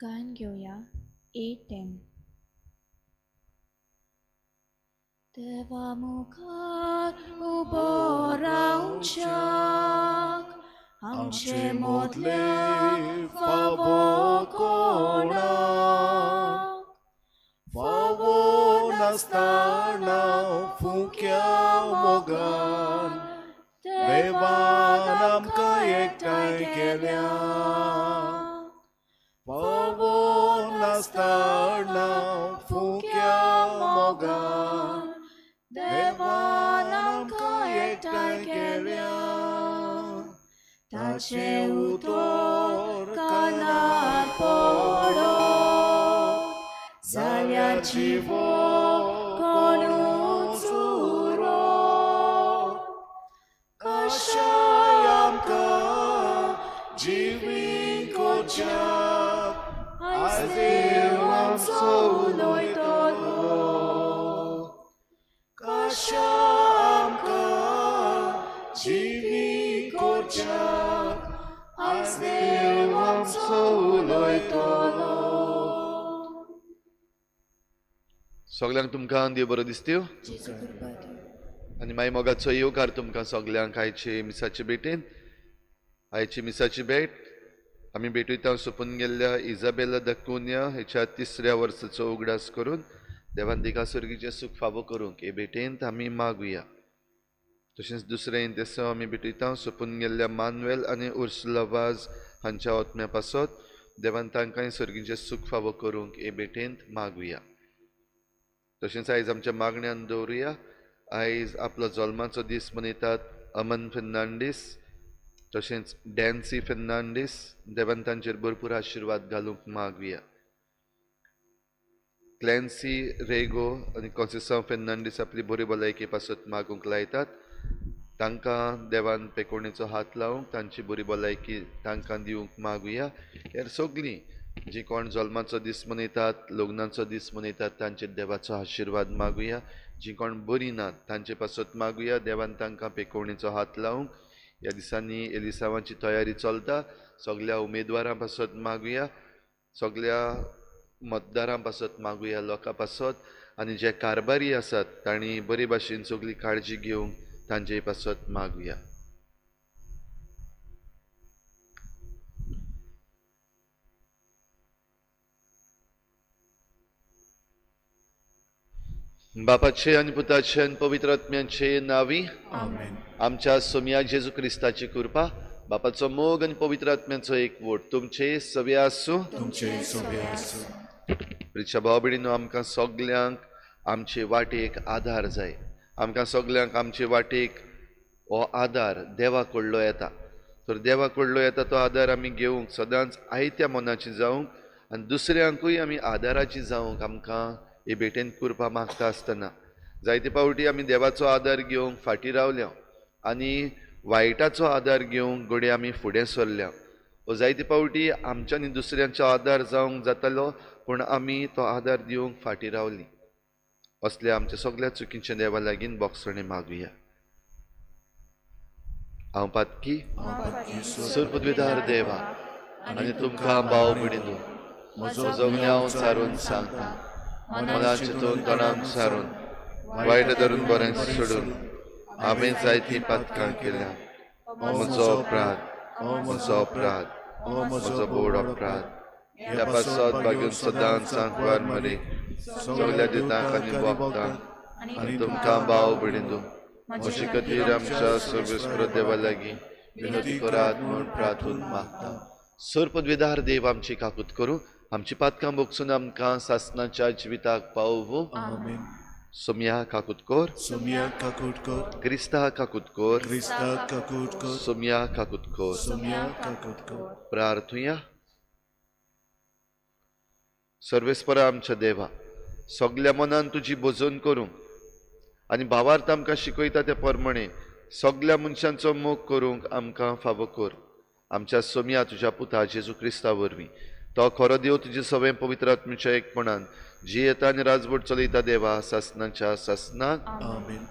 गायन घेवया 8-10. देवा मुखार उबो रावच्याक आमचे मोदले फावो कोणाक, फावो नासतना फुक्या मोगान देवान आमकां एकठांय केल्या. फावो नासतना फुक्या मोगान देवान आमकां एकठांय केल्या. ताचें उतर कानार पडत जाल्यार जिवो कोणूच उरत. कशाय आमकां जिवी करच्याक आयज देव आमचो उलयतलो. कशा आमकां जिवी करच्याक आयज देव आमचो उलयतलो. सगल्यांक तुमकां देव बरो दिसत्यो आनी मागीर मोगाचो येवकार तुमकां सगल्यांक आयचे मिसाचे भेटेन. आयची मिसाची भेट आमी भेटयता सोंपून गेल्ल्या इजाबेला the Cunha हेच्या 3ऱ्या वर्साचो उगडास करून देवान तिका सर्गीचें सूख फावो करूंक हे भेटेंत आमी मागुया. तशेंच दुसरें इंतेसांव आमी भेटयता सोंपून गेल्ल्या मानुएल आनी उर्सुला वाज हांच्या आत्म्या पासत देवान तांकांय सर्गीचें सूख फावो करूंक हे भेटेंत मागुया. तशेंच आयज आमच्या मागण्यान दवरुया. आयज आपलो जल्माचो दीस मनयतात अमन फेर्नांडीस तशेंच डॅन्सी फेर्नांडीस. देवान तांचेर भरपूर आशिर्वाद घालूंक मागुया. क्लॅन्सी रेगो आनी कॉन्सेसांव फेर्नांडीस आपली बरी भलायकी पासत मागूंक लायतात. तांकां देवान पेकोणेचो हात लावंक तांची बरी भलायकी तांकां दिवंक मागुया. हेर सगळीं जी कोण जल्माचो दीस मनयतात, लग्नाचो दीस मनयतात तांचेर देवाचो आशिर्वाद मागुया. जी कोण बरी नात तांचे पासत मागुया देवान तांकां पेकोवणेचो हात लावंक. ह्या दिसांनी एलिसांवाची तयारी चलता. सगल्या उमेदवारां पासत मागुया, सगल्या मतदारां पासत मागुया, लोकां पासत आनी जे कारभारी आसात तांणी बरे भाशेन सगली काळजी घेवंक तांचे पासत मागुया. बापाचे आनी पुताचे आनी पवित्र आत्म्याचे नांवी आमेन. आमच्या सोमया जेजू क्रिस्ताची कृपा, बापाचो मोग आनी पवित्र आत्म्याचो एकवट तुमचे सवे आसूं. तुमचे सवे आसूं. प्रिच्या भाव भयणीनो, आमकां सगल्यांक आमचे वाटेक आदार जाय. आमकां सगल्यांक आमचे वाटेक हो आदार देवा कडलो येता. तर देवा कडलो येता तो आदार आमी घेवंक सदांच आयत्या मनाची जावंक आनी दुसऱ्यांकूय आमी आदाराची जावंक आमकां हे भेटेन कृपा मागता आसतना जायते फावटी आमी देवाचो आदार घेवंक फाटीं रावल्या आनी वायटाचो आदार घेवंक घडये आमी फुडें सरल्या. वो जायते फावटी आमच्यांनी दुसऱ्यांचो आदार जावंक जातालो पूण आमी तो आदार दिवंक फाटीं रावलीं. असल्या आमच्या सगल्या चुकींच्या देवा लागीं बोगसणें मागुया. हांव पातकी सुरपदवीदार देवा आनी तुमकां भाव भयणीनो म्हजो गुन्यांव सारून सांगता, मनान चिंतून तणान सारून वायट धरून बरें सोडून हांवें जायतीं पातकां केल्या. म्हजो अपराध, म्हजो अपराध, म्हजो बोड अपराध. ह्या पासत बागेवन सदांच सांकवार मरे सगल्या दितांक आनी भोगतांक आनी तुमकां भाव भयणीनो म्हजे खातीर आमच्या सर्वेस्पर देवा लागीं विनंती करात म्हूण प्रार्थून मागता. सर्पदविदार देव आमची काकूत करूं, आमची पातकां भोगसून आमकां सासनाच्या जिविताक पावोवं. सोमया काकूत कर, सोमया काकूत कर, क्रिस्ता काकूत कर, क्रिस्ता काकूत कर, सोमया काकूत कर, सोमया काकूत कर. प्रार्थुया. सर्वेस्परा आमच्या देवा, सगल्या मनान तुजी भजन करूंक आनी भावार्थ आमकां शिकयता त्या प्रमाणे सगल्या मनशांचो मोग करूंक आमकां फावो कर. आमच्या सोमया तुज्या पुता जेजू क्रिस्ता वरवीं, तो खरो देव तुजे सगळें पवित्र आत्म्याच्या एकपणान जी येता आनी राजवट चलयता देवा सासनाच्या सासनाक. आमेन.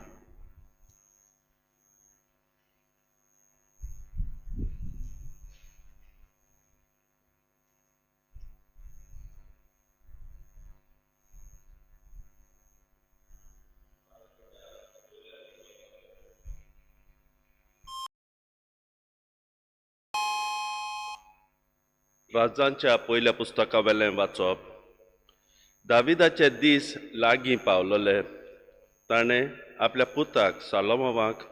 राजांच्या पयल्या पुस्तका वेलें वाचप. दाविदाचे दीस लागीं पावलोले. ताणें आपल्या पुताक सालोमावाक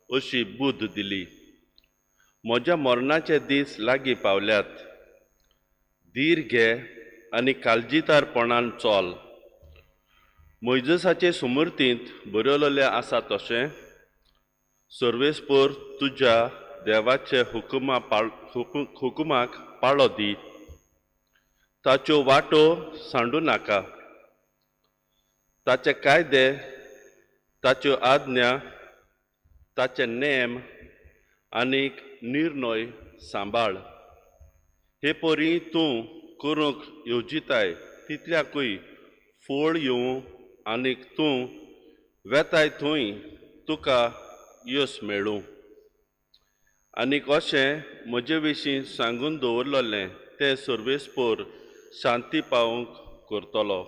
अशी बुद्द दिली, म्हज्या मरणाचे दीस लागीं पावल्यात, धीर घे आनी काळजीदारपणान चल. मोयजेसाचे सुमूर्तींत बरयलेलें आसा तशें सर्वेस्पोर तुज्या देवाचे हुकुमाक पाळो दी, ताच्यो वाटो सांडू नाका, ताचे कायदे, ताच्यो आज्ञा, ताचे नेम आनी निर्णय सांबाळ. हे परी तूं करूंक येवजिताय तितल्याकूय फोळ येवं आनीक तूं वेताय थंय तुका यश मेळूं. आनीक अशें म्हजे विशीं सांगून दवरलेलें तें सर्वेस्पोर शांती पावोवंक करतलो.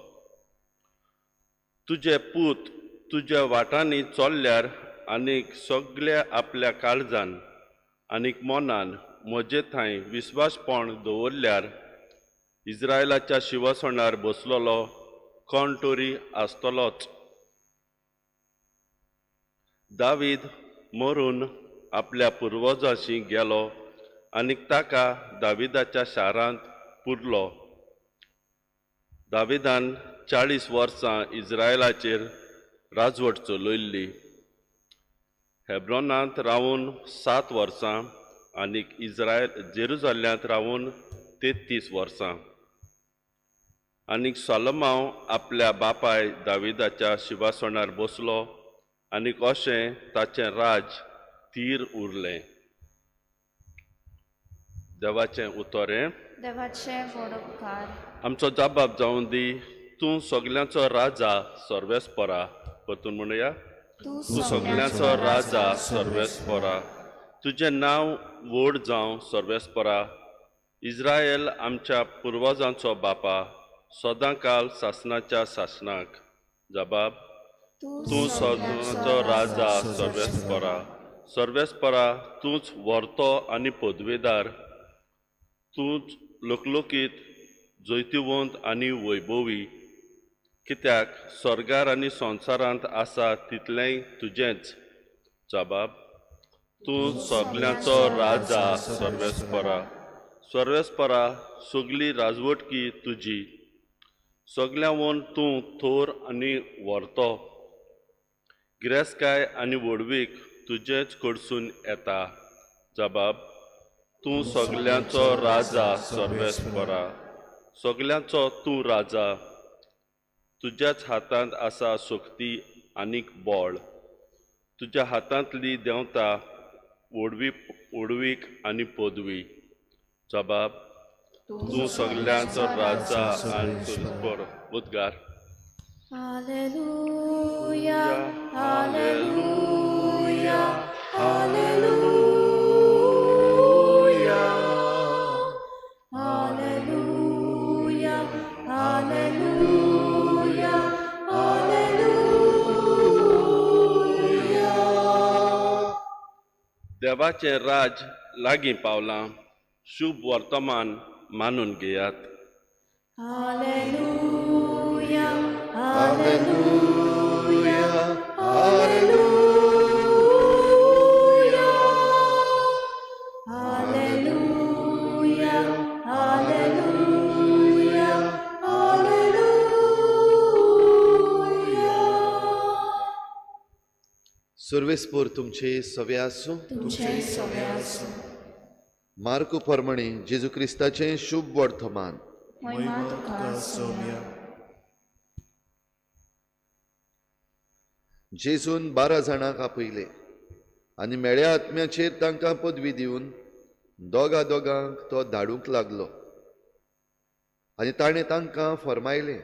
तुजे पूत तुज्या वाटांनी चल्ल्यार आनीक सगल्या आपल्या काळजान आनीक मनान म्हजे थंय विस्वासपण दवरल्यार इस्रायलाच्या शिवसणार बसलेलो कोण तरी आसतलोच. दावीद मरून आपल्या पुर्वजांशी गेलो आनी ताका दाविदाच्या शारांत पुरलो. दाविदान 40 वर्सां इस्रायलाचेर राजवट चलयल्ली. हेब्रोनांत रावून 7 वर्सां आनी इस्रायल जेरुजाल्यांत रावून 33 वर्सां. आनी सोलोमाव आपल्या बापाय दाविदाच्या शिवासणार बसलो आनी अशें ताचें राज थीर उरलें. देवाचें उतर हें. देवाचें व्हड उपकार. आमचो जबाब जावन दी, तूं सगल्यांचो राजा सर्वेस्परा. परतून म्हणुया, तूं सगल्यांचो राजा सर्वेस्परा, तुजें नांव व्हड जावं सर्वेस्परा. इस्रायल आमच्या पुर्वजांचो बापा, सदांकाल सासणाच्या सासणाक. जबाब, तूं सगल्यांचो राजा सर्वेस्परा. सर्वेस्परा, तूंच व्हरतो आनी पदवेदार, तूंच लोकलोकीत जैतिवंत आनी वैभवी, कित्याक स्वर्गार आनी संवसारांत आसा तितलेंय तुजेंच. जबाब, तूं सगल्यांचो राजा सर्वेस्परा. सर्वेस्परा, सगली राजवटकी तुजी, सगल्यांवन तूं थोर आनी व्हरतो, गिरेस्तकाय आनी व्हडवीक तुजेच कडसून येता. जबाब, तूं सगल्यांचो राजा सर्वेस्परा. सगल्यांचो तूं राजा, तुज्याच हातांत आसा शक्ती आनीक बळ, तुज्या हातांतली देंवता व्हडवीक आनी पदवी. जबाब, तूं सगल्यांचो राजा आनी सर्वेस्पर. उद्गार. Hallelujah, hallelujah, hallelujah, hallelujah, hallelujah, hallelujah. देवाचें राज लागीं पावलां, शुभ वर्तमान मानून घेयात. Hallelujah, hallelujah, hallelujah, hallelujah, hallelujah, hallelujah. सर्वेस्पोर तुमचे सवे आसूं. तुमचे सवे आसूं. मार्कू प्रमाणे जेजू क्रिस्ताचें शुभ वर्तमान. महिमा तुका सोम्या. जेजून 12 जाणांक आपयले आनी मेळ्या आत्म्याचेर तांकां पदवी दिवन दोगा दोगांक तो धाडूंक लागलो. आनी ताणें तांकां फर्मायलें,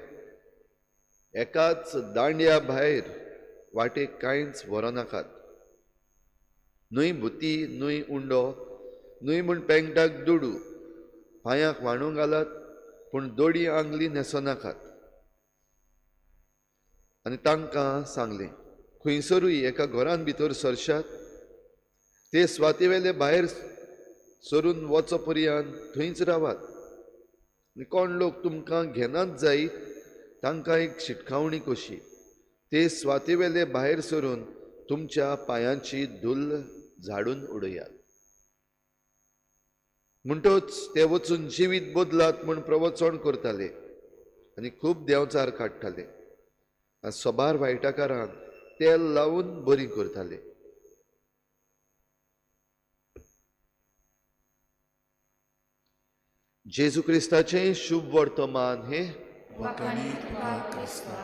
एकाच दांड्या भायर वाटेक कांयच व्हरूं नाकात, न्हय भुती, न्हय उंडो, न्हय म्हूण पेंगटाक दुडू, पांयांक व्हाणू घालात पूण दोडी आंगली न्हेसो नाकात. आनी तांकां सांगलें, खंयसरूय एका घरान भितर सरशात ते स्वातीवेले भायर सरून वचो पर्यंत थंयच रावात. आनी कोण लोक तुमकां घेनात जायत तांकां एक शिटकावणी कशी, ते स्वातेवेले भायर सरून तुमच्या पांयांची धुल्ल झाडून उडयात. म्हणटच ते वचून जिवीत बदलात म्हूण प्रवचन करताले आनी खूब देंवचार काडटाले आनी सबार वायटाकारांक तेल लावन बरी करताले. जेजू क्रिस्ताचें शुभ वर्तमान हें. वाखाणी तुका क्रिस्ता.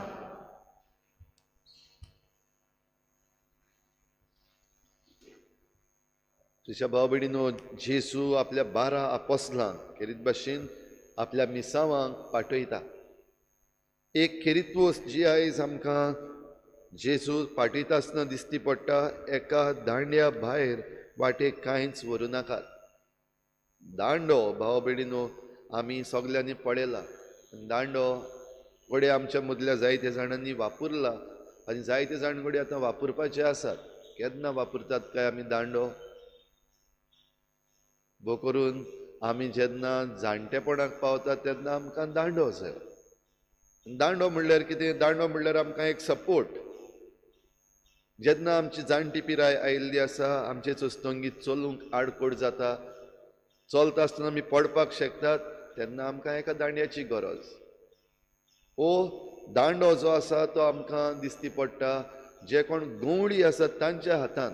तुज्या भाव भयणीनो, जेजू आपल्या 12 आपोसलांक खेरीत भाशेन आपल्या मिसावांक पाठयता. एक खेरीत वस्त जी आयज आमकां जेजू पाठयता आसतना दिसती पडटा, एका दांड्या भायर वाटेक कांयच व्हरूं नाकात. दांडो भाव भयणीनो आमी सगल्यांनी पळयला. दांडो घडये आमच्या मदल्या जायते जाणांनी वापरला आनी जायते जाण घडये आतां वापरपाचे आसात. केन्ना वापरतात काय आमी दांडो? भो करून आमी जेन्ना जाणटेपणाक पावतात तेन्ना आमकां दांडो जाय. दांडो म्हणल्यार कितें? दांडो म्हणल्यार आमकां एक सपोर्ट. जेन्ना आमची जाणटी पिराय आयिल्ली आसा, आमचे चोस्तंगी चलूंक आडकोड जाता, चलता आसतना आमी पडपाक शकतात, तेन्ना आमकां एका दांड्याची गरज. ओ दांडो जो आसा तो आमकां दिसती पडटा जे कोण गवळी आसात तांच्या हातान,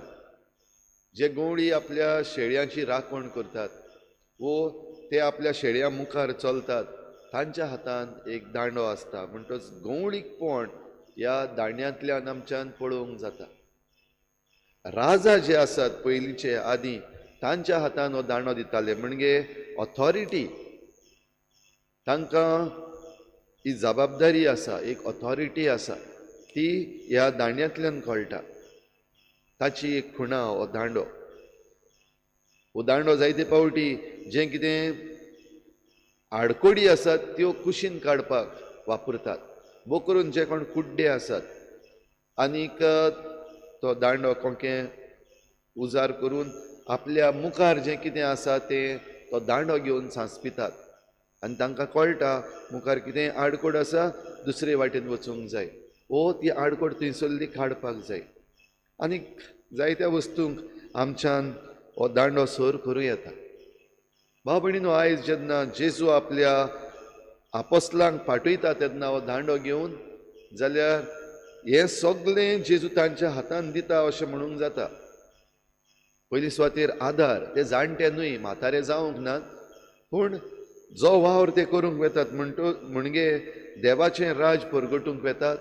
जे गवळी आपल्या शेळयांची राखण करतात वो ते आपल्या शेळयां मुखार चलतात तांच्या हातान एक दांडो आसता. म्हणटच गवळीकपण ह्या दांड्यांतल्यान आमच्यान पळोवंक जाता. राजा जे आसात पयलींचे आदीं तांच्या हातान हो दांडो दिताले, म्हणजे ऑथॉरिटी, तांकां ही जबाबदारी आसा, एक ऑथॉरिटी आसा, ती ह्या दांड्यांतल्यान कळटा. ताची एक खुणा हो दांडो. हो दांडो जायते फावटी जें कितें आडकोडी आसात त्यो कुशीन काडपाक वापरतात, भो करून जे कोण कुड्डे आसात आनीक तो दांडो कोंके उजार करून आपल्या मुखार जें कितें आसा तें तो दांडो घेवन सांसपितात आनी तांकां कळटा मुखार कितें आडकोड आसा, दुसरे वाटेन वचूंक जाय वो ती आडकोड थंयसरली काडपाक जाय. आनी जायत्या वस्तूंक आमच्यान हो दांडो सर करूं येता. भाव भयणीनो, आयज जेन्ना जेजू आपल्या आपोसलांक पाठयता तेन्ना हो दांडो घेवन जाल्यार हें सगळें जेजू तांच्या हातान दिता अशें म्हणूंक जाता. पयली सुवातेर आदार, ते जाणटे न्हय, म्हातारे जावंक नात, पूण जो वावर ते करूंक वेतात म्हणगे देवाचें राज परगटूंक वेतात,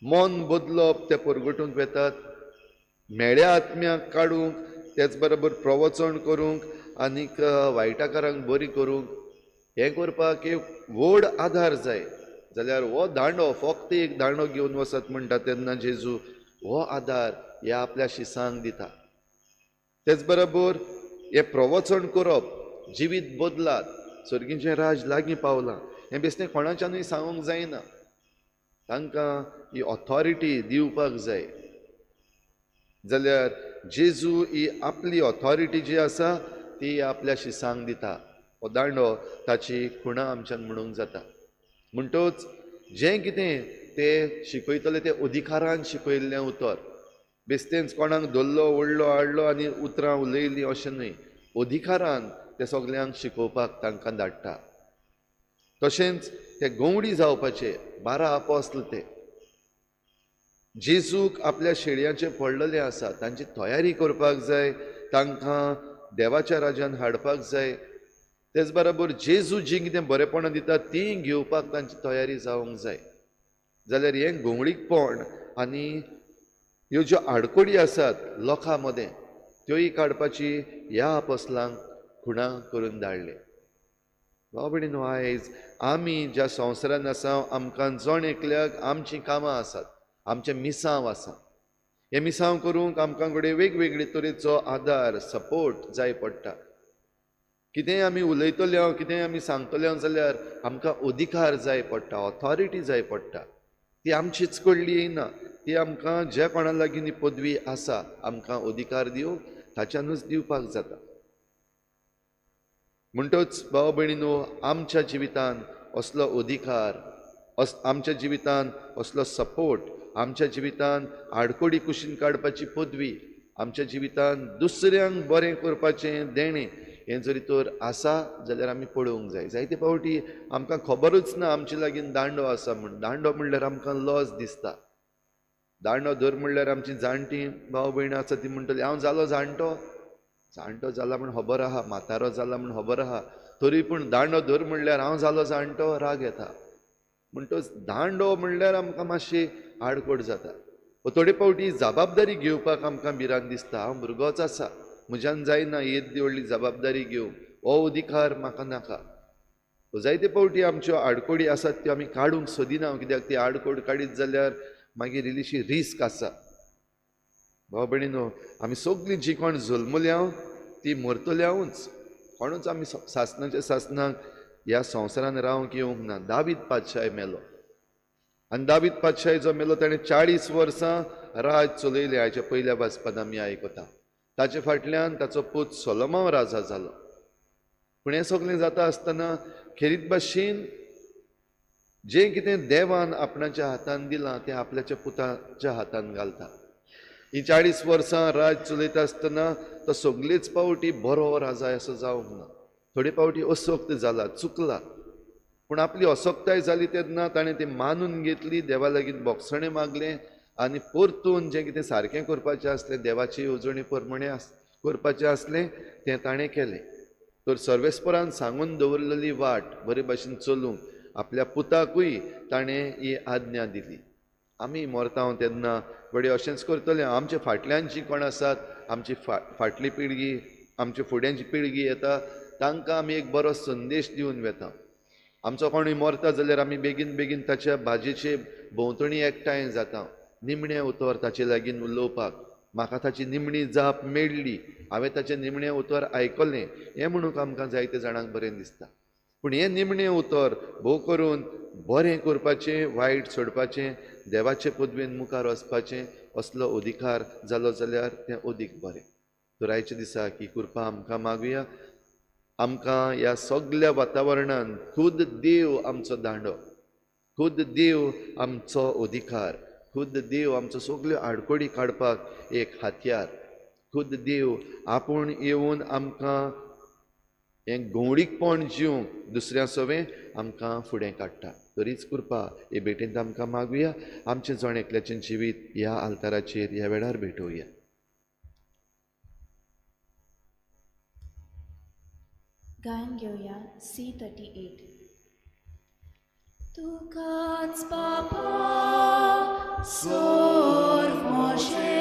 मन बदलप ते परगटूंक वेतात, मेळ्या आत्म्याक काडूंक, तेच बरोबर प्रवचन करूंक आनीक वायटाकारांक बरी करूंक, हें करपाक एक व्हड आदार जाय. जाल्यार हो दांडो फक्त एक दांडो घेवन वचत म्हणटा तेन्ना जेजू हो आदार ह्या आपल्या शिसांक दिता. तेच बरोबर हें प्रवचन करप, जिवीत बदलात, सर्गीचें राज लागीं पावलां, हें बेश्टें कोणाच्यानूय सांगूंक जायना, तांकां ही ऑथॉरिटी दिवपाक जाय. जाल्यार जेजू ही आपली ऑथॉरिटी जी आसा ती आपल्या शिसांक दिता. हो दांडो ताची खुणा आमच्यान म्हणूंक जाता. म्हणटच जें कितें ते शिकयतले तें अधिकारान शिकयल्लें उतर, बेश्टेंच कोणाक धरलो ओडलो हाडलो आनी उतरां उलयलीं अशें न्हय, अधिकारान ते सगल्यांक शिकोवपाक तांकां धाडटा. तशेंच ते गवडी जावपाचे 12 आपोस्ल ते जेजूक आपल्या शेळयांचें पडलेलें आसा, तांची तयारी करपाक जाय, तांकां देवाच्या राज्यान हाडपाक जाय. तेच बरोबर जेजू जीं कितें बरेपणां दिता तीं घेवपाक तांची तयारी जावंक जाय. जाल्यार हें घोंवळीकपण आनी ह्यो ज्यो आडकोडी आसात लोकां मदें त्योय काडपाची ह्या आपोस्लांक खुणा करून धाडले. भाव भयणीनो, आयज आमी ज्या संवसारान आसा आमकां जण एकल्याक आमचीं कामां आसात, आमचें मिसांव आसा. हें मिसांव करूंक आमकां घडये वेगवेगळे तरेचो आदार, सपोर्ट जाय पडटा. कितेंय आमी उलयतले कितेंय आमी सांगतले जाल्यार आमकां अधिकार जाय पडटा, ऑथॉरिटी जाय पडटा. ती आमचीच कडली येयना, ती आमकां ज्या कोणा लागीं ती पदवी आसा आमकां अधिकार दिवंक ताच्यानूच दिवपाक जाता. म्हणटच भाव भयणीनो, आमच्या जिवितान असलो अधिकार, आमच्या जिवितान असलो सपोर्ट, आमच्या जिवितान आडकोडी कुशीन काडपाची पदवी, आमच्या जिवितान दुसऱ्यांक बरें करपाचें देणें हें जरी तर आसा जाल्यार आमी पळोवंक जाय। जायते फावटी आमकां खबरूच ना आमचे लागीं दांडो आसा म्हूण। दांडो म्हणल्यार आमकां लॉस दिसता। दांडो धर म्हणल्यार आमची जाणटी भाव भयणां आसा ती म्हणटली हांव जालो जाणटो, जाणटो जाला म्हूण खबर आहा, म्हातारो जाला म्हूण खबर आहा, तरी पूण दांडो धर म्हणल्यार हांव जालो जाणटो, राग येता। म्हणटच दांडो म्हणल्यार आमकां मातशी आडकोड जाता। थोडे फावटी जबाबदारी घेवपाक आमकां भिरांत दिसता, हांव भुरगोच आसा, म्हज्यान जायना येदी व्हडली जबाबदारी घेवंक, हो अधिकार म्हाका नाका। जायते फावटी आमच्यो आडकोडी आसात त्यो आमी काडूंक सोदिना, कित्याक ती आडकोड काडीत जाल्यार मागीर इल्लीशी रिस्क आसा। भाव भयणीनो, आमी सगळीं जी कोण जल्मल्या ती मरतल्यावूच, कोणूच आमी सासणाच्या सासणाक ह्या संवसारान रावंक येवंक ना। दावीद पातशाय मेलो आनी दावीद पातशाय जो मेलो ताणें 40 वर्सां राज चलयलें। हाच्या पयल्या वाचपांत आमी आयकता ताचे फाटल्यान ताचो पूत सोलोमांव राजा जालो। पूण हें सगळें जाता आसतना खेरीत भाशेन जें कितें देवान आपणाच्या हातान दिलां तें आपल्याच्या पुताच्या हातान घालता। ही 40 वर्सां राज चलयता आसतना तो सगळेच फावटी बरो राजा असो जावंक ना, थोडे फावटी असक्त जाला, चुकला। पूण आपली असक्ताय जाली तेन्ना ताणें ती मानून घेतली, देवा लागीं बोगसणें मागलें आनी परतून जें कितें सारकें करपाचें आसलें, देवाची येवजणे प्रमाणें करपाचें आसलें तें ताणें केलें। तर सर्वेस्परान सांगून दवरलेली वाट बरे भाशेन चलूंक आपल्या पुताकूय ताणें ही आज्ञा दिली। आमी मरता तेन्ना बडे अशेंच करतले। आमचे फाटल्यान जी कोण आसात, आमची फाटली पिळगी, आमचे फुड्यांची पिळगी येता, तांकां आमी एक बरो संदेश दिवन वेता। आमचो कोणूय मरता जाल्यार आमी बेगीन बेगीन ताच्या भाजयेचे भोंवतणी एकठांय जाता, निमणें उतर ताचे लागीं उलोवपाक। म्हाका ताची निमणी जाप मेळ्ळी, हांवें ताचें निमणें उतर आयकलें, हें म्हणूंक आमकां जायते जाणांक बरें दिसता। पूण हें निमणें उतर भोव करून बरें करपाचें, वायट सोडपाचें, देवाचे पदवेन मुखार वचपाचें असलो अधिकार जालो जाल्यार तें अदीक बरें। तर आयच्या दिसा ही कृपा आमकां मागुया। आमकां ह्या सगल्या वातावरणान खुद देव आमचो दांडो, खुद देव आमचो अधिकार, खुद देव आमचो सगल्यो आडकोडी काडपाक एक हातयार, खुद देव आपूण येवन आमकां हें घुंवडीकपण जिवंक दुसऱ्या सवें आमकां फुडें काडटा। तरीच कृपा हे भेटेंत आमकां मागुया। आमचें जण एकल्याचें जिवीत ह्या आल्ताराचेर ह्या वेळार भेटोवया। गायन घेवया C38। तुकाच बापा सोर्व मोशे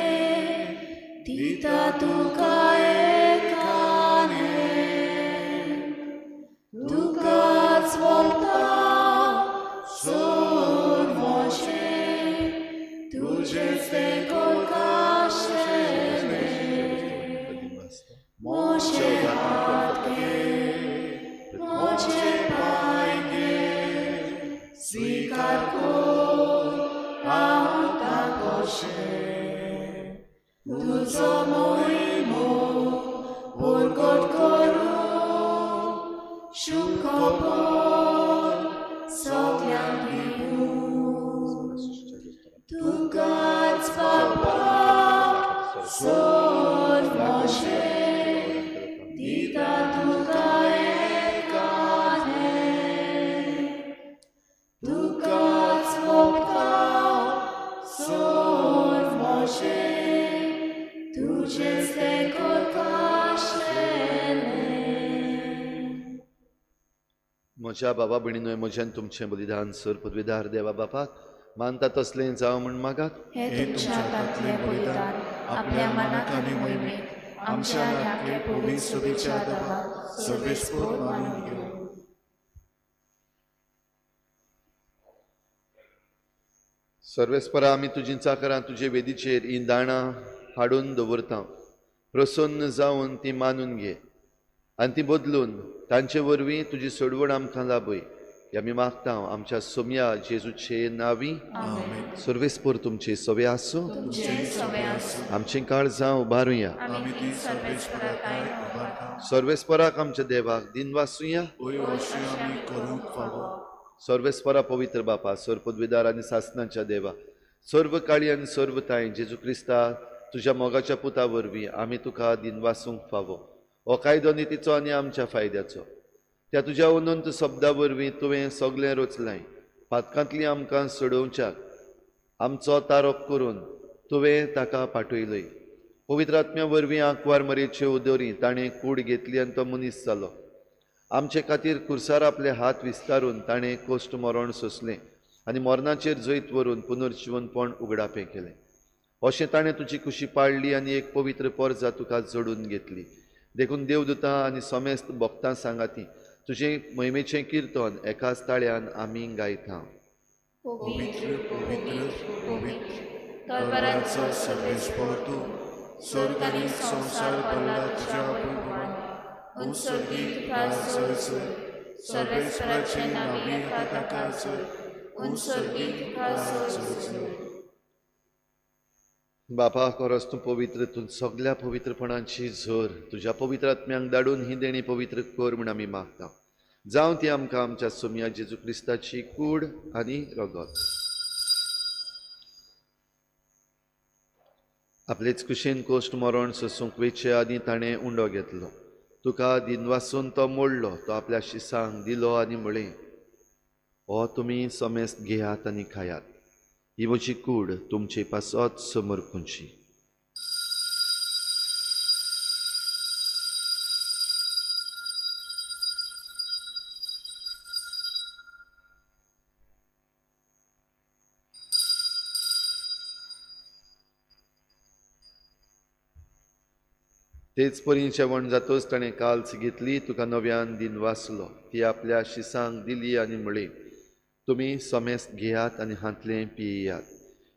दिता तुका एकाने, तुकाच वोलता सोर्व मोशे तुजेच ते कोकाशेले, मोशे हात घे, मोजे पांय घे, स्वीकार कर आतां कशें, तुजो मोहिमो परगट करूं, शुभ खबर सगल्यांक दिवूं। तुकाच बापा सोर्व मोशे दिता तुका एकाने, तुकाच वोपता सोर्व मोशे तुजेच ते कोरकाशेले। म्हज्या बाबा भयणीनो, म्हज्यान तुमचें बलिदान सर पदवीदार देवा बापाक मानता तसलें जावं म्हूण मागात। हे तुमच्या हातांतलें बलिदान आपल्या मनाक आनी मोहिमेक आमच्या ह्या पवित्र सुबेच्या देवाक सर्वेस्पर मानून घेवं। सर्वेस्परा, आमी तुजी चाकरां तुजे वेदीचेर हीं दाणां हाडून दवरता, प्रसन्न जावन ती मानून घे आनी ती बदलून तांचे वरवीं तुजी सोडवण आमकां लाभय। आमी मागता आमच्या सोम्या जेजूचे नावी. सर्वेस्पर तुमचे सवे आसूं. आमचें काळजां उबारुया. सर्वेस्पराक आमच्या देवाक दिनवासुया. सर्वेस्परा पवित्र बापा, सर्व पदवीदार आनी सासनाच्या देवा, सर्व काळी आनी सर्व ताय जेजू क्रिस्ता तुज्या मोगाच्या पुता वरवीं आमी तुका दिनवासूंक फावो. हो कायदो नितीचो आनी आमच्या फायद्याचो. त्या तुज्या अनंत शब्दा वरवीं तुवें सगळें रचलां. पातकांतली आमकां सोडोवच्याक आमचो तारोप करून तुवें ताका पाठयलय. पवित्र आत्म्या वरवीं आंकवार मरेचे उदोरी ताणें कूड घेतली आनी तो मनीस जालो. आमचे खातीर कुर्सार आपले हात विस्तारून ताणें कोश्ट मरण सोंसलें आनी मरणाचेर जैत व्हरून पुनर्जिवनपण उगडापें केलें. अशें ताणें तुजी कुशी पाळ्ळी आनी एक पवित्र परजा तुका जोडून घेतली. देखून देवदूतां आनी समेस्त भक्तां सांगाती तुजें मोहिमेचें किर्तन एकाच ताळ्यान आमी गायता. पवित्र पवित्र पवित्र तलवारांचो सर्वेस्पर तूं, स्वर्ग आनी संवसार भरला तुज्या वैभवान. उंच तुका जय जय, सर्वेस्पराचे नांवी येता ताका जय. उंच तुका जय जय. बापा, खरोच तूं पवित्र, तूं सगल्या पवित्रपणाची झर. तुज्या पवित्र आत्म्यांक धाडून ही देणी पवित्र कर म्हूण आमी मागता. जावं ती आमकां आमच्या सोम्या जेजू क्रिस्ताची कूड आनी रगत. आपलेच कुशीन कोश्ट मरण सोसूंक वेचे आदीं ताणें उंडो घेतलो. तुका दिनवासून तो मोडलो. तो आपल्या शिसांक दिलो आनी म्हळें, हो तुमी समेस्त घेयात आनी खायात. ही म्हजी कूड तुमचे पासत समर्पूंची. तेच परी जेवण जातच ताणें काल्स घेतली, तुका नव्यान दिनवासलो. ती आपल्या शिसांक दिली आनी म्हळी, तुमी समेस्त घेयात आनी हांतलें पियात.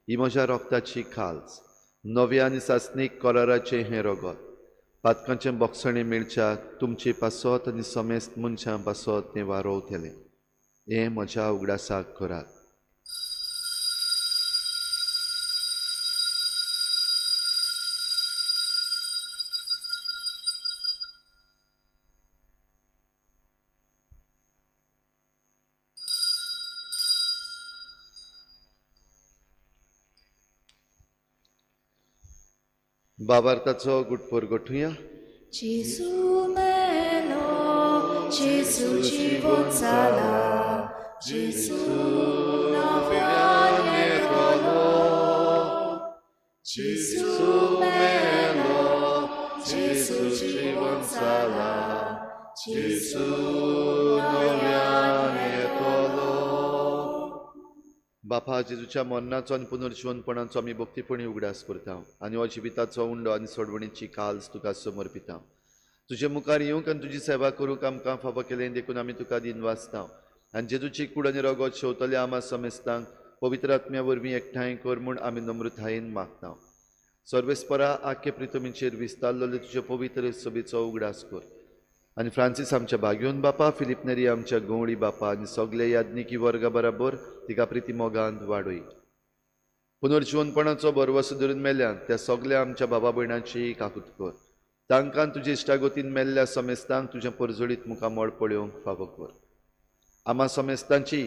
ही म्हज्या रोगताची खाल्स, नव्या आनी सासणीक कराराचें हें रगत. पातकांचें बोगसणें मेळच्याक तुमचे पासत आनी समेस्त मनशां पासत तें वारोवतलें. हें म्हज्या उगडासाक करात. बाबार्थाचो गुटपोर गोठुया. जेजू मेलो, जेजू जिवन जाला, जेजू नव्यान येतलो. जेजू मेलो, जेजू जिवन जाला, जेजू नव्यान येतलो. बापा, जेजूच्या मरणाचो आनी पुनर्जिवनपणाचो आमी भक्तीपणी उगडास करता आनी हो जिविताचो उंडो आनी सोडवणीची काल्स तुका समर्पिता. तुजे मुखार येवंक आनी तुजी सेवा करूंक आमकां फावो केलें देखून आमी तुका दिनवासता. आनी जेजूची कूड आनी रगत शेवतले आमा समेस्तांक पवित्र आत्म्या वरवीं एकठांय कर म्हूण आमी नम्रतायेन मागता. सर्वेस्परा, आख्खे प्रितमीचेर विस्तारलेले तुजे पवित्र सभेचो उगडास कर आनी फ्रांसीस आमच्या भाग्योन बापा, फिलीप नेरी आमच्या गवळी बापा आनी सगळे याज्ञिकी वर्गा बराबर तिका प्रिती मोगान वाडय. पुनर्जिवनपणाचो भरवसो धरून मेल्यान त्या सगळ्या आमच्या बाबा भयणांची काकूत कर. तांकां तुजे इश्टागतीन मेल्ल्या समेस्तांक तुजें परजळीत मुखामळ पळोवंक फावो कर. आमा समेस्तांची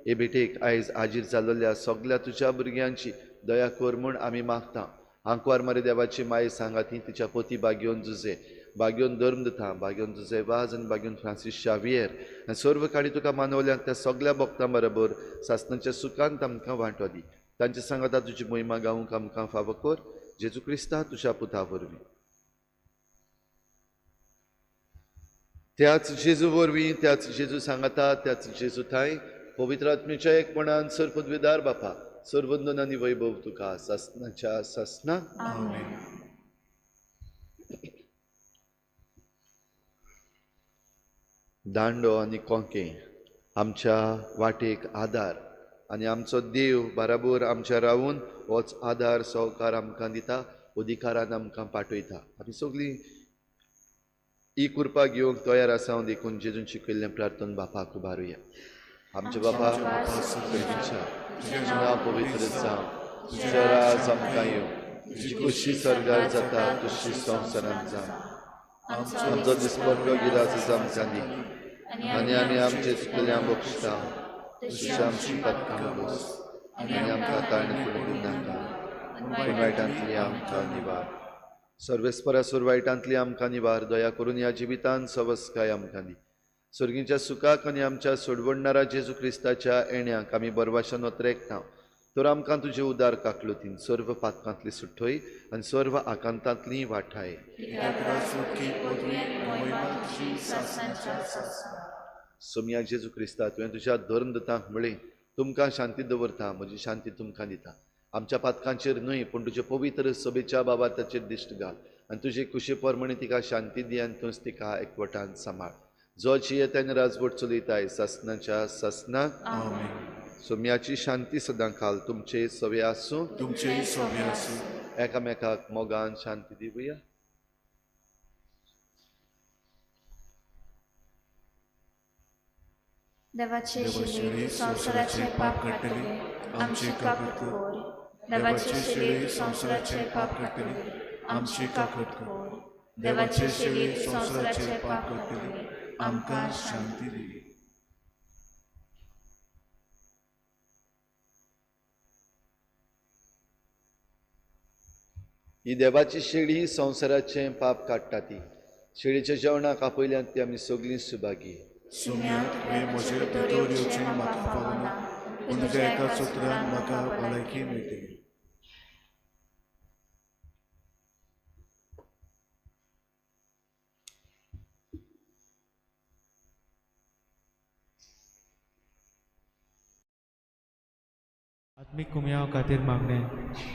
हे भेटेक आयज हाजीर जाल्ल्या सगळ्या तुज्या भुरग्यांची दया कर म्हूण आमी मागता. आंकवार मारी देवाची माय सांगाती तिच्या पोती बागेवन जुजे, बागेवन धर्म दिता, बागेवन जुजे वाज आनी बागेवन फ्रांसीस शावियर आनी सर्व काळी तुका मानवल्यान त्या सगळ्या भक्तां बरोबर सासणाच्या सुखान तांकां वांटो दी. तांचे सांगाता तुजी मोहिमा गावंक आमकां फावो कर. जेजू क्रिस्ता तुज्या पुता वरवीं. त्याच जेजू वरवीं, त्याच जेजू सांगाता, त्याच जेजू थांय पवित्र आत्म्याच्या एकपणान सर पदवीदार बापा, सर्वंदन आनी वैभव तुका सासणाच्या सासना. दांडो आनी कोंके आमच्या वाटेक आदार आनी आमचो देव बराबर आमच्या रावून होच आदार सहकार आमकां दिता, अधिकारान आमकां पाठयता. आमी सगळीं ही कृपा घेवंक तयार आसा देखून जेजून शिकयल्लें प्रार्थन बापाक उबारुया. आमच्या बापा सर्गीच्या, तुजें नांव पवित्र जावं, तुजें राज आमकां येवं, तुजी खुशी स्वर्गार जाता तशी संवसारांत जावं. आमचो दिसपट्टो गिरास आमकां दी आनी आमी आमचे चुकल्या बक्षता तशी आमची पातकां बोस आनी आमकां ताण पडूं नाका, पूण वायटांतली आमकां निवार. सर्वेस्परा वायटांतली आमकां निवार. दया करून ह्या जिवितान सवस्काय आमकां दी. सर्गीच्या सुखाक आनी आमच्या सोडवणणारा जेजू क्रिस्ताच्या येण्याक आमी बरवाशान वत्रेकता. तर आमकां तुजे उदार काकलुतीन सर्व पातकांतली सुठय आनी सर्व आकांतांतली वाठाय. सोमया जेजू क्रिस्ता, तुवें तुज्या धर्मदूतांक म्हळें, तुमकां शांती दवरता, म्हजी शांती तुमकां दिता. आमच्या पातकांचेर न्हय पूण तुजे पवित्र सभेच्या बाबा ताचेर दिश्ट घाल आनी तुजे कुशे प्रमाणे तिका शांती दी आनी तूंच तिका एकवटान सांबाळ. जो जियेता आनी राजवट चलयताय सासनाच्या सासनाक. सोम्याची शांती सदां काल तुमचे सवे आसूं, तुमचे सवे आसूं. एकामेकाक मोगान शांती दिवया. देवाचे शिले संवसाराचे पाप काडटले, आमची काकूट कर. देवाचे शिले संवसाराचे पाप काडटले, आमची काकूट कर. देवाचे शिले संवसाराचे पाप काडटले, आमकां शांती दी. ही देवाची शेळी संवसाराचें पाप काडटा. ती शेळीच्या जेवणाक आपयल्यात ती आमी सगळीं सुभागी. सोम्या, तुवें म्हजे भितर येवचें म्हाका फावना, पूण तुज्या एका सुत्रान म्हाका भलायकी मेळटली. आत्मीक कुमयाव खातीर मागणें.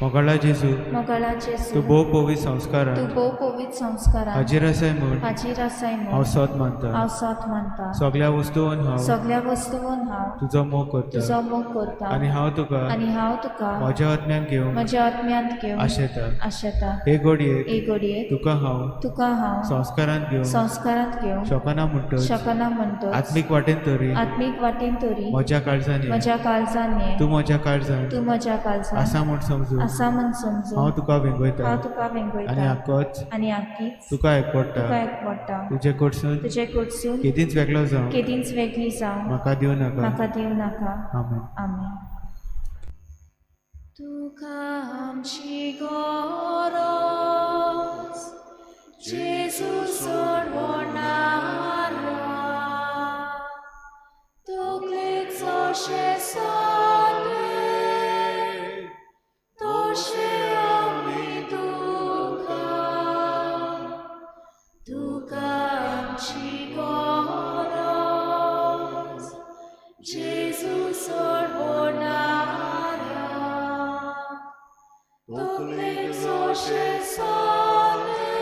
मोगाळा जेजू, मोगाळा जेजू, तूं भोव पवित्र संस्कारान, तूं भोव पवित्र संस्कारान हाजीर आसाय म्हूण, हाजीर आसाय म्हूण हांव सत मानता, हांव सत मानता. सगळ्या वस्तून हांव, सगळ्या वस्तून हांव तुजो मोग करता, तुजो मोग करता. आनी हांव तुका, आनी हांव तुका म्हज्या आत्म्यान घेवन, म्हज्या आत्म्यांत घेवन आशेता, आशेता. हे घडयेक, हे घडयेक तुका हांव, तुका हांव संस्कारांत घेवन, संस्कारांत घेवन शकना म्हणटच, शकना म्हणटच, आत्मीक वाटेन तरी, आत्मीक वाटेन तरी म्हज्या काळजान, म्हज्या काळजान, तूं म्हज्या काळजान, तूं म्हज्या काळजान आसा म्हूण समजून, आसा म्हूण समजून हांव तुका वेंगयता, हांव तुका वेंगयता. आनी आकोच, आनी आकीच तुका एकवडटा, तुका एकवडटा. तुजे कडसून, तुजे कडसून केदींच वेगळो जावं, केदींच वेगळी जावं म्हाका दिवं नाका, म्हाका दिवं नाका. आमेन. आमेन. तुका आमची गरज जेजू सोडवणारा, तकलेक जशें सादें तशें आमी तुका, तुका आमची गरज जेजू सोडवणारा, तकलेक जशें सादें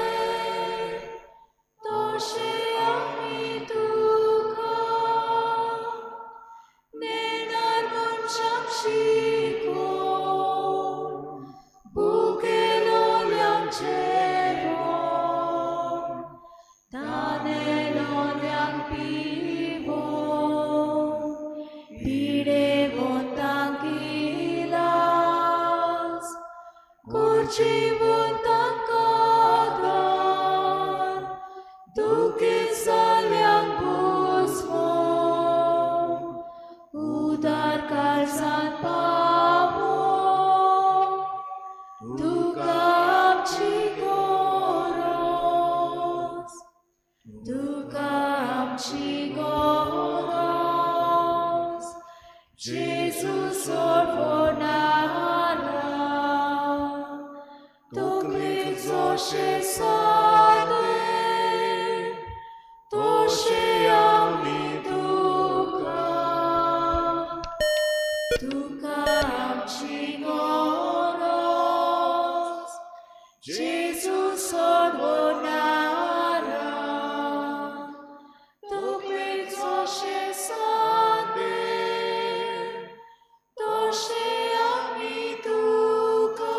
तशें आमी तुका, नेणार मनशाक शिकोवन भुकेलोल्यांक जेवण, तानेलोल्यांक पिवोवन, पिडेवंतांक इलाज, कुर्जीवंतांक आदार, दुखेस्त जाल्यांक बुजवण, उदार काळजान पावोवन, तुका आमची गरज, तुका आमची गरज जेजू सोडवणारा, तकलेक जशें सादें तशें आमी तुका, तुका आमची गरज जेजू सोडवणारा, तकलेक जशें सादें तशें आमी तुका.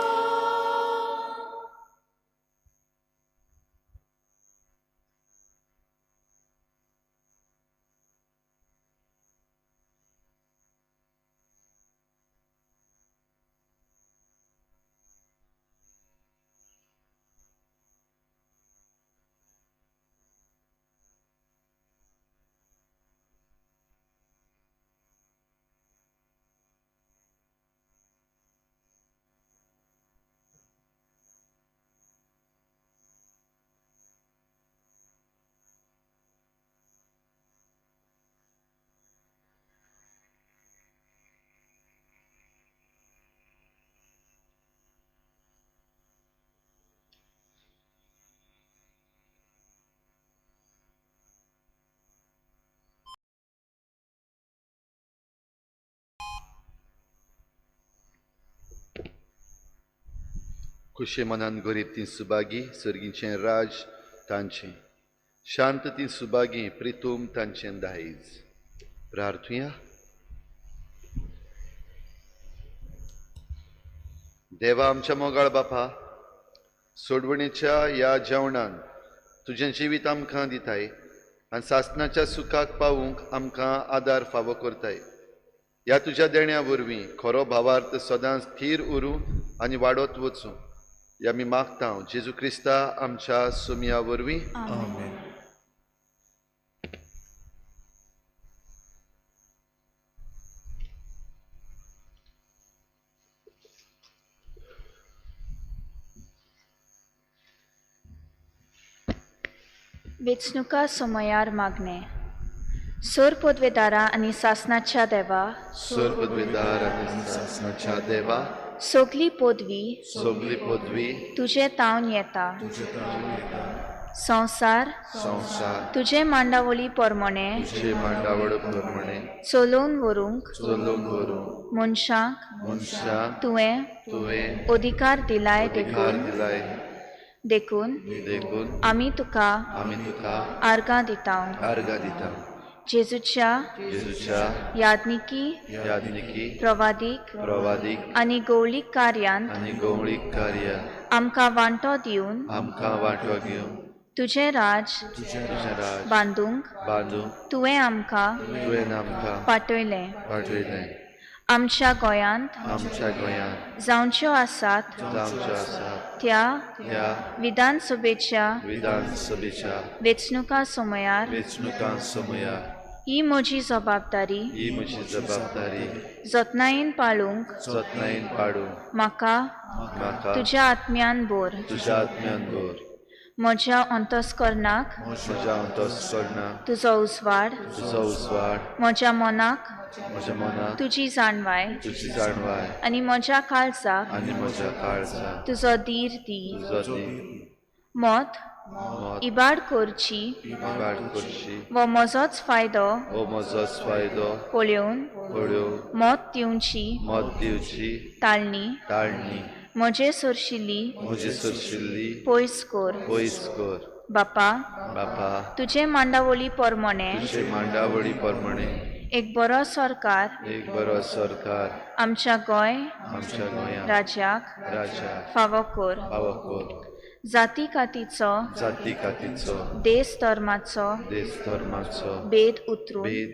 खुशे मनान गरीब ती सुभागी, सर्गीचें राज तांचें. शांत ती सुभागी, प्रितूम तांचें दायज. प्रार्थुया. देवा आमच्या मोगाळ बापा, सोडवणेच्या ह्या जेवणान तुजें जिवीत आमकां दिताय आनी सासणाच्या सुखाक पावूंक आमकां आदार फावो करताय. ह्या तुज्या देण्या वरवीं खरो भावार्थ सदांच थीर उरूं आनी वाडत वचूं ह्या आमी मागता जेजू क्रिस्ता आमच्या सुमया वरवीं. आमेन. वेंचणुका समयार मागणें. सोर पदवेदारा आनी सासणाच्या देवा, सोर पदवेदार आनी सासणाच्या देवा, सगली पदवी, सगली पदवी तुजे तावन येता. संवसार, संवसार तुजे मांडावळी प्रमाणे, तुजे मांडावळ प्रमाणे चलोवन व्हरूंक, चलोवन व्हरूंक मनशांक, मनशांक तुवें, तुवें अधिकार दिलाय अधिकार दिलाय देखून, देखून आमी तुका, आमी तुका आर्गां दिता, आर्गां दिता. जेजूच्या, जेजूच्या यादनिकी, यादनिकी प्रवादीक, प्रवादीक आनी गौळीक कार्यांत, आनी गौळीक कार्यांत आमकां वांटो दिवन, आमकां वांटो घेवन तुजें राज, तुजें राज बांदूंक, बांदूंक तुवें आमकां, तुवें आमकां पाठयलें. पाठयलें. आमच्या गोंयांत, आमच्या गोंयांत जावच्यो आसात, जावच्यो आसात त्या, त्या विधानसभेच्या, विधानसभेच्या वेंचणुका समयार, वेंचणुकां समयार ही म्हजी जबाबदारी, ही म्हजी जबाबदारी जतनायेन पाळूंक, जतनायेन पाळूंक म्हाका, म्हाका तुज्या आत्म्यान भर, तुज्या आत्म्यान भर. म्हज्या अंतस्करणाक, म्हज्या अंतस्करणाक तुजो उजवाड, तुजो उजवाड, म्हज्या मनाक, म्हज्या मनाक तुजी जाणवाय, तुजी जाणवाय आनी म्हज्या काळजाक, आनी म्हज्या काळजाक तुजो धीर दी. तुजो धीर. मत मत इबाड करची, इबाड करची वो म्हजोच फायदो, वो म्हजोच फायदो पळोवन, पळोवन मत दिवची, मत दिवची ताळणी, ताळणी म्हजे सरशिल्ली, म्हजे सरशिल्ली पयस कर. पयस कर. बापा, बापा, तुजे मांडावळी प्रमाणे, तुजे मांडावळी प्रमाणे एक बरो सरकार, एक बरो सरकार आमच्या गोंय, आमच्या गोंया राज्याक, राज्याक फावो कर. फावो कर. जाती कातीचो, जाती कातीचो, देश धर्माचो, देश धर्माचो भेद उतरून, भेद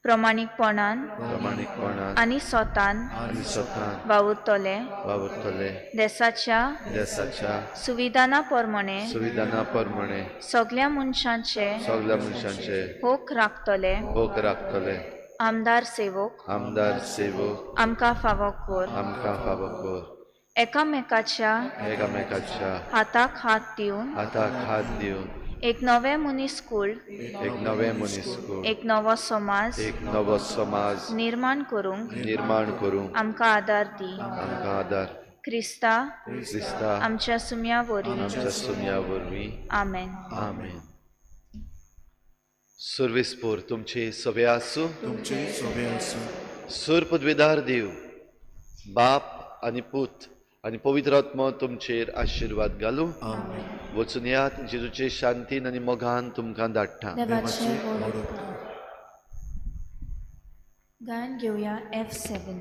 प्रमाणीकपणान, प्रमाणीकपणान आनी स्वतान, आनी स्वतान वावुरतले, वावुरतले देसाच्या, देसाच्या सुविधाना प्रमाणे, सुविधाना प्रमाणे सगल्या मनशांचे, सगल्या मनशांचे हक राखतले, हक राखतले आमदार सेवक, आमदार सेवक आमकां फावो कर. आमकां फावो कर. एकामेकाच्या, एकामेकाच्या हाताक हात दिवन, हाताक हात दिवन एक नवें मनीसकूळ, एक नवें मनीसकूळ, एक नवो समाज, एक नवो समाज निर्माण करूंक, निर्माण करूंक आमकां आदार दी. आमकां आदार. क्रिस्ता, क्रिस्ता आमच्या सुम्या वरवीं, आमच्या सुम्या वरवीं. आमेन. आमेन. सर्वेस्पोर तुमचे सवे आसूं, तुमचे सवे आसूं. सुर पदवेदार देव बाप आनी पूत आनी पवित्र आत्मो तुमचेर आशिर्वाद घालूं. आमेन. वचून यात, जेजूचे शांतीन आनी मोगान तुमकां धाडटा. देवाचें व्हड उपकार. गायन घेवया F7.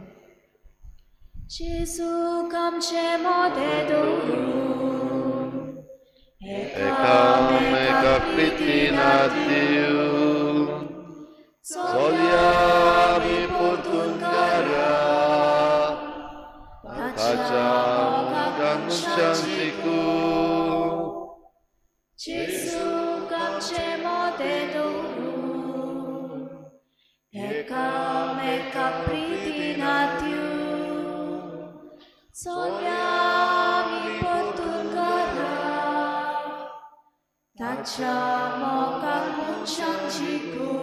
जेजूक आमचे मोदें दवरून, एकामेका प्रितीन दिवन, चलया आमी परतून घरा, ताच्या मोगान मनशांक शिकूं. जेजूक आमचे मोदें दवरून, एकामेका प्रितीन दिवन, चलया आमी परतून घरा, ताच्या मोगान मनशांक जिखूं.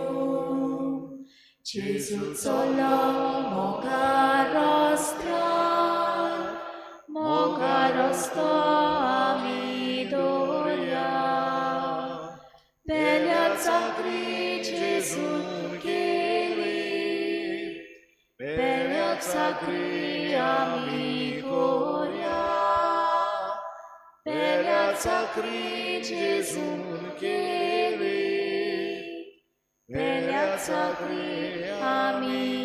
जेजू चलो मोगा रस्त्यार, मोगा रस्तो आमी दवरया. पेल्या चाकरी जेजून केली, पेल्या चाकरी आमी कोरया. पेल्या चाकरी जेजून केली, पेल्या चाकरी आमी